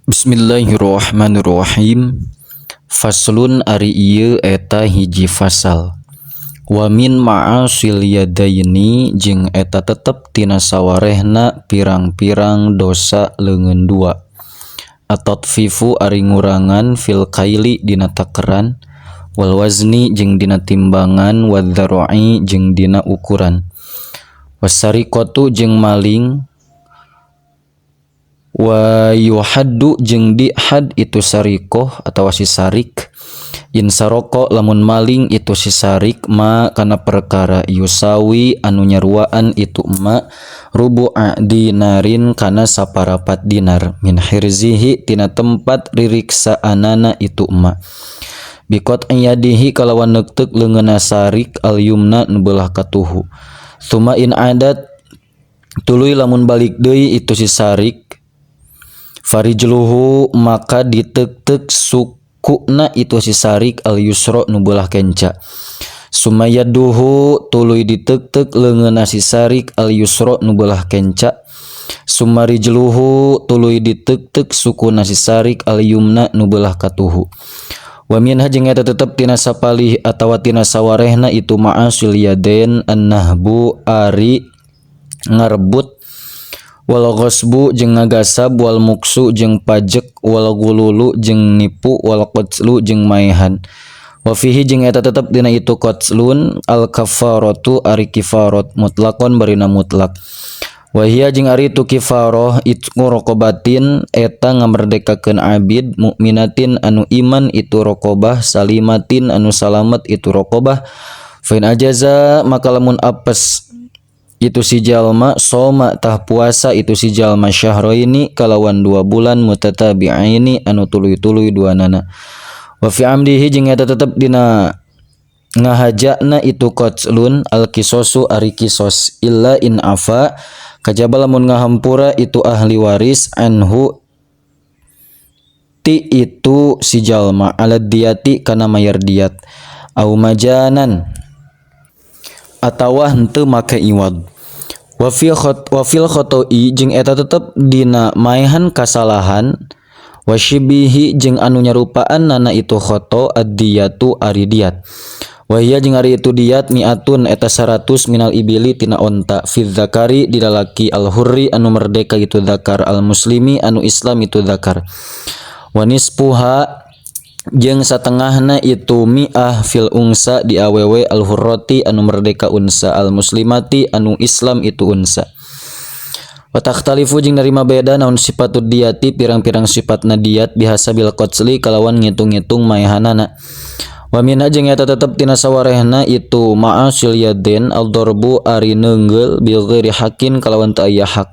Bismillahirrahmanirrahim. Faslun ari ieu eta hiji fasal. Wa min ma'asil yadaini jeung eta tetep tina sawarehna pirang-pirang dosa leungeun dua. At-tatfifu ari ngurangan fil kaili dina takeran wal wazni jeung dina timbangan wadzara'i jeung dina ukuran. Wasariqatu jeung maling wa yuhaddu jeung dihad itu sarikoh atawa si sarik in saroko lamun maling itu si sarik ma kana perkara yusawi anu nyaruaan itu ma rubu'a dinarin kana saparapat dinar min hirzihi tina tempat ririksaanana itu ma biqat yadihi kalawan neukteuk leungeunna sarik al yumna nu beulah katuhu suma in adat tuluy lamun balik deui itu si sarik farijluhu maka ditek-tek sukuna itu si sarik al yusra nu beulah kenca sumayaduhu tuluy ditek-tek leungeunna si sarik al yusra nu beulah kenca sumarijluhu tuluy ditek-tek sukuna si sarik al yumna nu beulah katuhu wa minha jeung eta tetep tina sapalih atawa tina sawarehna itu ma'asil yaden annahbu ari ngarebut wal ghasbu jeung ngagasab wal muksu jeung pajek wal gululu jeung nipu wal qatlu jeung maehan wa fihi jeung eta tetep dina itu qatlun al kafaratu ari kifarat mutlaqon barina mutlak wa hiya jeung ari itu kifarah itqu raqabatin eta ngamerdekakeun abid mukminatin anu iman itu raqabah salimatin anu salamet itu raqabah fa in ajaza maka lamun apes itu si jalma soma tah puasa itu si jalma syahroini kalawan 2 bulan mutatabi'aini anu tuluy-tuluy duanana wa fi amdihi jeung eta tetep dina ngahajana itu qatlun al qisasu ari kisos illa in afa kajaba lamun ngahampura itu ahli waris anhu ti itu si jalma ala diyati kana mayar diat au majanan atawa henteu make iwad wa fil khoto'i jeung eta tetep dina maehan kasalahan wa syibihi jeung anu nyarupaan nana itu khoto ad-diyatu ari diat wa hiya jeung ari itu diat mi'atun eta 100 minal ibili tina onta fi dzakari di lalaki al hurri anu merdeka itu dzakar al muslimi anu islam itu dzakar wa nisfuha jeung satengahna itu mi'ah fil unsa di awewe al hurrati anu merdeka unsa al muslimati anu islam itu unsa wa takhtalifu jeung narima beda naon sifatud diyati pirang-pirang sifatna diat bihasabil qatli kalawan ngitung-ngitung maehanana wa minha jeung eta tetep tina sawarehna itu ma'asil yadin al darbu ari neungeul bi ghairi haqqin kalawan teu aya hak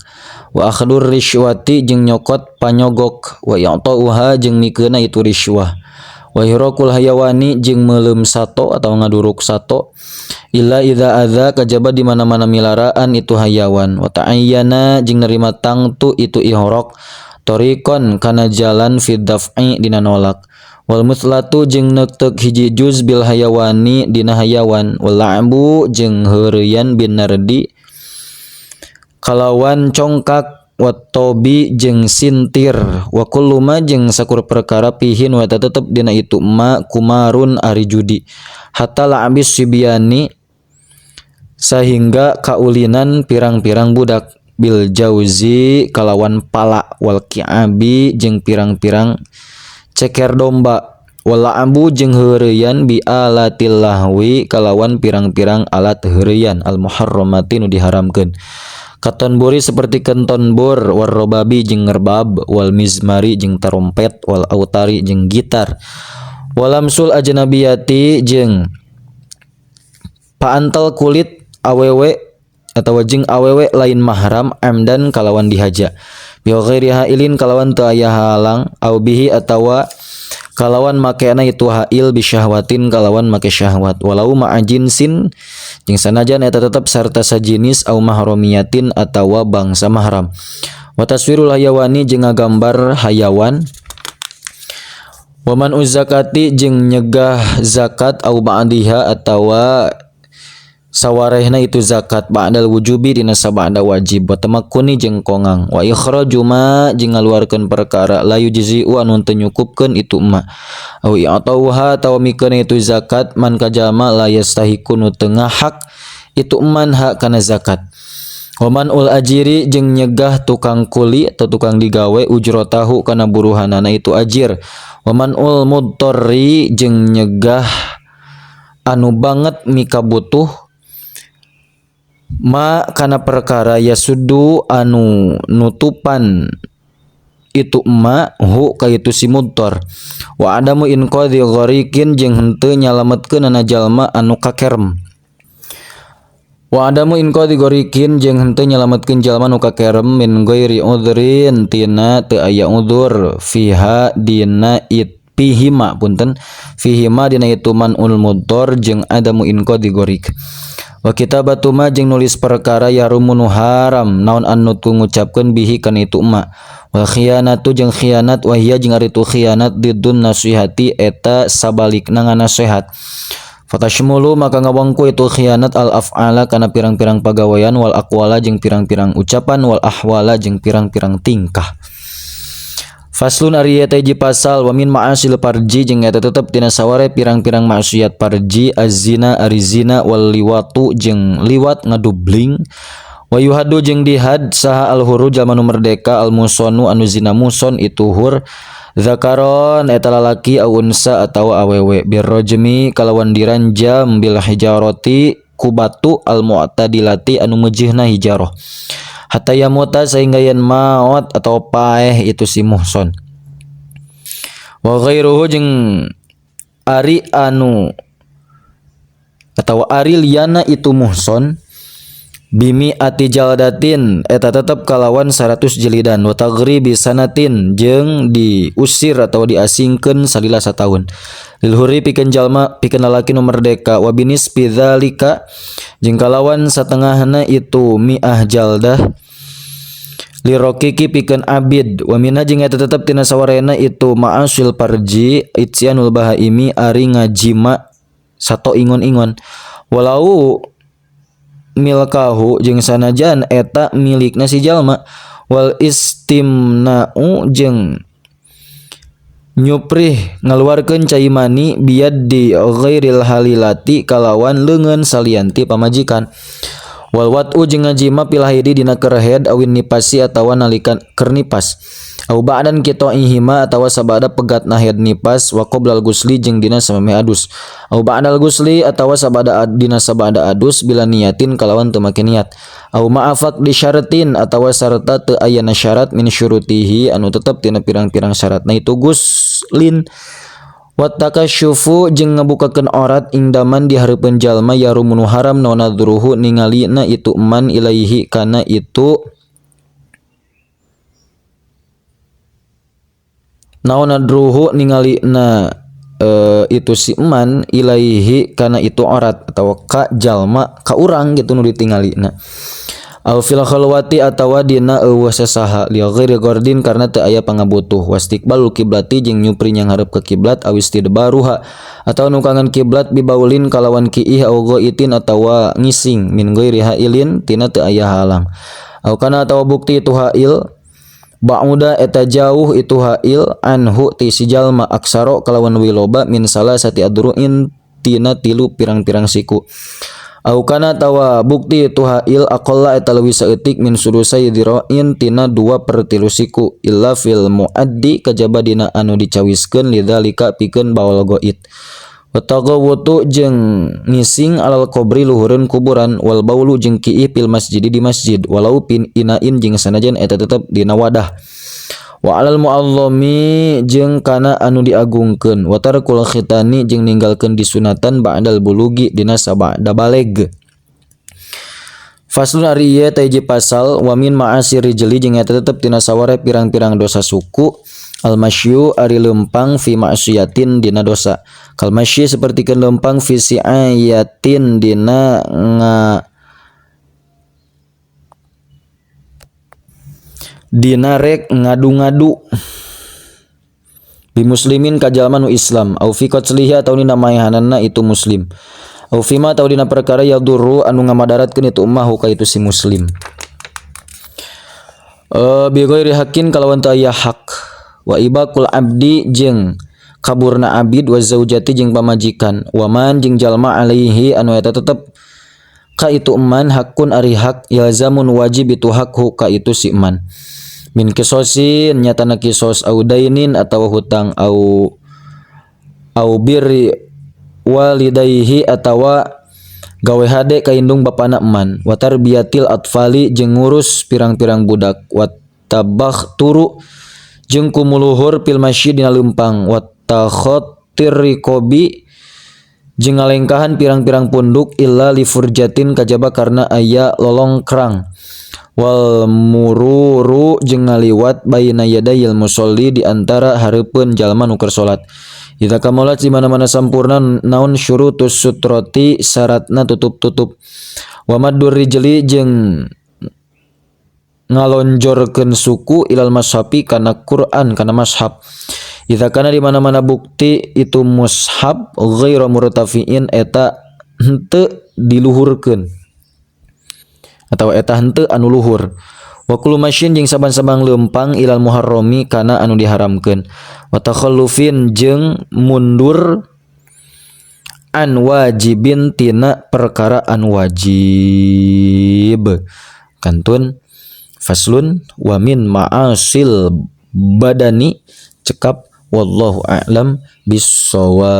wa akhdur rishwati jeung nyokot panyogok wa i'tauha jeung mikeuna itu rishwah wa hiraqul hayawani jeung meuleum sato atau ngaduruk sato illa idza adza kajaba di mana-mana milaraan itu hayawan wa ta'ayyana jeung nerima tangtu itu ihraq tariqon kana jalan fi daf'i dina nolak wal mutlatu jeung neukteuk hiji juz bil hayawani dina hayawan wal la'bu jeung heureuyan bin nardi kalawan congkak watobi jeung sintir wa kullu ma jeung sakur perkara pihin wa tetep dina itu ma kumarun ari judi hatta la'abis sibiani sehingga kaulinan pirang-pirang budak bil jauzi kalawan pala wal ki'abi jeung pirang-pirang ceker domba wal la'abu jeung heureuyan bi alatil lahwi kalawan pirang-pirang alat heureuyan al muharramati nu diharamkeun katon buri seperti kenton bur warrobabi jeung ngerbab wal mizmari jeung tarompet wal autari jeung gitar walamsul ajnabiyati jeung paantel kulit awewe atawa jeung awewe lain mahram amdan kalawan dihaja bi ghairi hailin kalawan teu aya halang au bihi atawa kalawan makena itu hail bi syahwatin kalawan make syahwat walau ma'a jinsin jeung sanajan eta tetep sarta sajinis au mahramiyatin atawa bangsa mahram wa taswirul hayawani jeung ngagambar hayawan wa man uzzakati jeung nyegah zakat au ba'diha atawa Sawarehna itu zakat ba'dal wujubi dina sabada wajib wa tamakkuni jeung kongang wa ikhraju ma jeung ngaluarkeun perkara la yujzi'u anu teu nyukupkeun itu ma au i'tauha atawa mikeun itu zakat man ka jalma la yastahiqu nu teu ngahak itu man hak kana zakat. Wa man ul ajiri jeung nyegah tukang kuli atau tukang digawe ujrotahu kana buruhanana itu ajir. Wa man ul mudtarri jeung nyegah anu banget mikabutuh ma kana perkara yasuddu anu nutupan itu ma hu ka itu si mudtar. Wa adamu inqadhi ghariqin jeung henteu nyalametkeun jalma anu kakerem. Wa adamu inqadhi ghariqin jeung henteu nyalametkeun jalma nu kakerem min ghairi udhrin tina teu aya udzur fiha dina it fihima punten fihima dina itu manul mudtar jeung adamu inqadhi ghariq. Wa kitabatu ma jeung nulis perkara yarumunu haram naon annutku ngucapkeun bihi kana itu ma. Wal khianatu jeung khianat wa hiya jeung ari tu khianat didun nasihati eta sabalikna nganasehat. Fatashmulu maka ngawangku itu khianat al af'ala kana pirang-pirang pagawean wal aqwala jeung pirang-pirang ucapan wal ahwala jeung pirang-pirang tingkah. Faslun ari eta hiji pasal wa min ma'asil parji jeung eta tetep tina saware pirang-pirang maksiat parji azina ari zina wal liwatu jeung liwat ngadubling wa yuhadu jeung dihad saha al huru jalma nu merdeka al musonu anu zina muson itu hur zakaron eta lalaki au unsa atawa awewe birrajmi kalawan diranjam bil hijarati ku batu al mu'tadilati anu mejihna hijarah hatta yamuta sehingga yen maot atau paeh itu si muhson. Wa ghairuhu jeung ari anu atau ari liyana itu muhson bimi ati jaldatin eta tetep kalawan 100 jilidan wa taghribi sanatin jeung diusir atau diasingkeun salila sataun lil hurri pikeun jalma pikeun lalaki nu merdeka wa binis bidzalika jeung kalawan satengahna itu mi'ah jaldah lirokiki pikeun abid wa minha jeung eta tetep tina sawarena itu ma'asil parji ityanul bahaimi ari ngajima sato ingon-ingon walau milkahu jeung sanajan eta milikna si jalma wal istimna'u jeung nyuprih ngaluarkeun cai mani biad di ghairil halilati kalawan leungeun salianti pamajikan wal wat'u jeung ngajima fil haidi dina keur haid awin nipasi atawa nalika keur nipas au ba'dan qita'ihima atawa sabada pegatna haid nipas wa qoblal gusli jeung dina samemeh adus au ba'dal gusli atawa sabada dina sabada adus bila niatin kalawan teu make niat au ma'afaq di syaratin atawa sarta teu ayana syarat min syurutihi anu tetep tina pirang-pirang syaratna itu guslin wa takasyufu jeung ngabukakeun aurat ingdaman di hareupeun jalma yarumunu haram naon nadruhu ningalina itu man ilaihi kana itu naon nadruhu ningalina itu si man ilaihi kana itu aurat atawa ka jalma ka urang gitu nu ditingalina au fil khalwati atawa dina eueuh sasaha li ghairi gordin karena teu aya pangabutuh wastiqbalul kiblati jeung nyupri nyanghareup ka kiblat awis tidbaruha atawa nukangan kiblat bibaulin kalawan kiih au ghaitin atawa ngising min ghairi hailin tina teu aya halang au kana atawa bukti itu hail ba'uda eta jauh itu hail anhu ti si jalma aksaro kalawan wiloba min salasati adruin tina tilu pirang-pirang siku au kana tawa bukti itu hail aqalla eta leuwih saeutik min sulusai dhira'in tina 2/3 siku illa fil muaddi kajaba dina anu dicawiskeun lidzalika pikeun baol goit wa tagawutu jeung ngising alal qabri luhureun kuburan wal baulu jeung kiih fil masjidi di masjid walau pin inain jeung sanajan eta tetep dina wadah wa alal muazzami jeung kana anu diagungkeun wa tarkul khitani jeung ninggalkeun disunatan ba'dal bulugi dina sabada baleg. Faslun ari ieu teh hiji pasal wa min ma'asir rijli jeung eta tetep tina saware pirang-pirang dosa suku al masyu ari lempang fi ma'siyatin dina dosa kal masyi sapertikeun lempang fi si'ayatin dina nga dina rek ngadu-ngadu bi muslimin ka jalma nu Islam au fi qatlihi atawa dina maehanana itu muslim Au fima atawa dina perkara yadurru anu ngamadaratkeun itu mahu ka itu si muslim. Bi ghairi haqqin kalawan teu aya hak. Wa ibaqul abdi jeung kaburna abid wa zaujati jeung pamajikan wa man jeung jalma alaihi anu eta tetep ka itu eman hakun ari hak yalzamun wajib itu hakhu ka itu si eman min kisosin nyatana kisos au dainin atawa hutang au au birri walidayhi atawa gawe hade ka indung bapana eman wa tarbiyatil atfali jeung ngurus pirang-pirang budak wa tabakh turu jeung kumuluhur fil masyi dina leumpang wa takhattir riqabi jeung ngalengkahan pirang-pirang punduk illa li furjatin kajaba karena aya lolongkrang wal mururu jeung ngaliwat baina yadayil musolli di antara hareupeun jalma nu keur salat. Idza kamalat di mana-mana sampurna naon syurutus sutrati syaratna tutup-tutup wa maddur rijli jeung ngalonjorkeun suku ilal mashafi kana Quran kana mashab. Idza kana di mana-mana bukti itu mushab ghairu murtafiin eta henteu diluhurkeun atawa eta henteu anu luhur. Wa kullu masyin jeung saban-saban leumpang ilal muharrami kana anu diharamkeun wa takhallufin jeung mundur an wajibin tina perkara anu wajib. Kantun faslun wa min ma'asil badani cekap wallahu a'lam bissawab.